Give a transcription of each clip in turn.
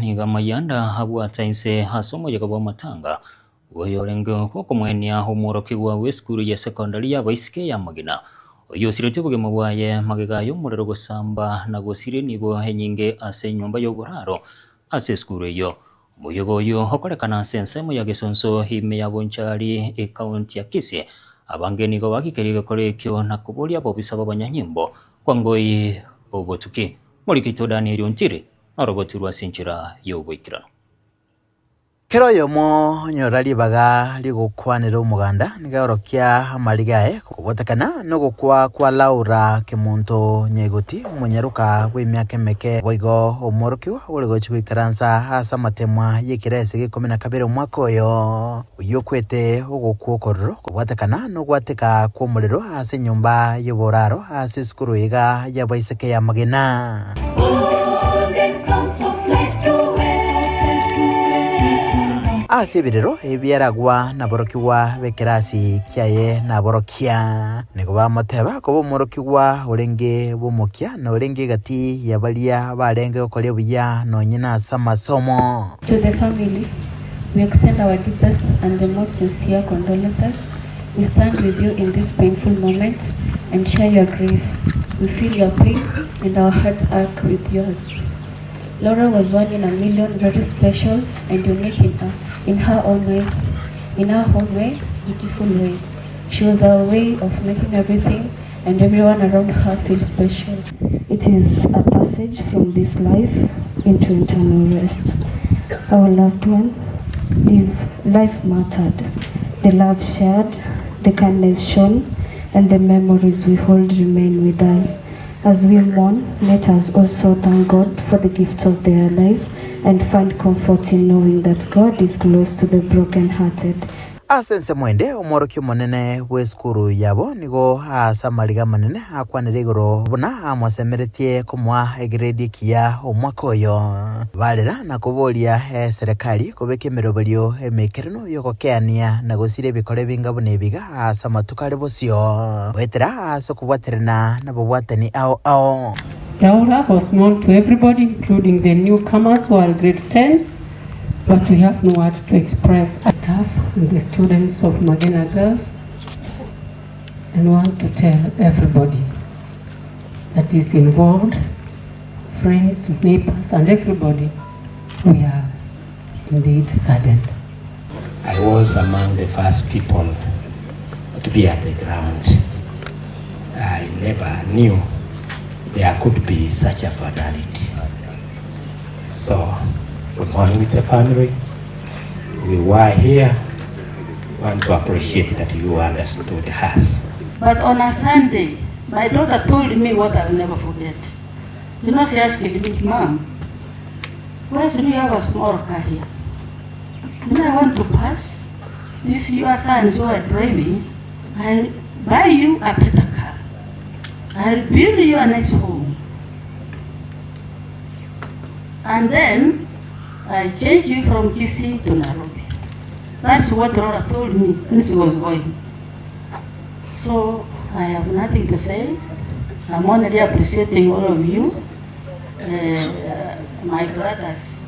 nigo amayanda abwata inse ase omoyega bw'amatanga oyorenge bw'okomoenia omworokigwa bw'esukuru ye secondary y'abaiseke y'amagena, oyio osiretie obogima bwaye magega y'omorero gosamba na gosiria enibo enyinge ase enyomba y'oboraro ase esukuru eyio. Omoyega oyio okorekana ase ensemo ya Gesonso ime ya Bonchari ekaunti ya Kisii. Abange nigo bagikeria egekora ekio na koboria abobisa b'abanyanyimbo kwangoi obotuki. Moriki oito Daniel Ontiri norogotirwe ase enchera y'oboikeranu. Kera oyomo onyora ribaga ri'ogokwanera omoganda nigo aorokia amariga aye kobotekana nogokwa kwa Laura Kemunto Nyaigoti, omonyaroka bw'emiaka emeke, boigo omworokigwa ore gochia goikaransa ase amatemwa y'ekerasi gia ikomi na kabere omwaka oyo, oyio okwete ogokwa okororo kobwatekana nogwateka kw'omorero ase enyomba y'oboraro ase esukuru iga y'abaiseke y'amagena. Ase ebirero ebiaragwa naborokigwa b'ekerasi kiaye naborokia, nigo bamoteba koba omworokigwa orenge bw'omokia na orenge egati ya baria barenge gokoria buya nonye nase amasomo. To the family, we extend our deepest and the most sincere condolences. We stand with you in this painful moment and share your grief. We feel your pain and our hearts ache with yours. Laura was one in a million, very special and unique in her, in her own way, in her own way, beautiful way. She was our way of making everything and everyone around her feel special. It is a passage from this life into eternal rest. Our loved one, live, life mattered. The love shared, the kindness shown, and the memories we hold remain with us. As we mourn, let us also thank God for the gift of their life and find comfort in knowing that God is close to the brokenhearted. Ase ensemo ende, omworokia omonene bw'esukuru yabo nigo aase amariga amanene akwanire igoro buna amosemeretie komoa egredi ekiya omwaka oyo. Barera na koboria eserekari kobeka emeroberio emekeranu y'ogokeania na gosiria ebikora ebinga buna ebiga ase amatuko are bosio, goetera ase okobwaterana nababwatani ao ao. Laura was known to everybody including the new comers who are grade tens but we have no words to express staff and the students of Magena Girls and want to tell everybody that is involved, friends, neighbors and everybody, we are indeed saddened. I was among the first people to be at the ground. I never knew there could be such a fatality. So, we mourn with the family. We were here. Want to appreciate that you understood us. But on a Sunday, my daughter told me what I will never forget. You know, she asked me, Mom, why should you have a small car here? You know, I want to pass this your sons who are driving. I buy you a better car. I'll build you a nice home. And then I change you from Kisii to Nairobi. That's what Laura told me when she was going. So I have nothing to say. I'm only appreciating all of you, uh, my brothers,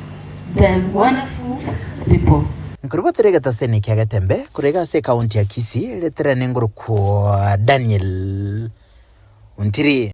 the wonderful people. Nkorobotera egetaseni kia Getembe korwa iga ase ekaunti ya Kisii, ritere nengorokwa Daniel Ontiri.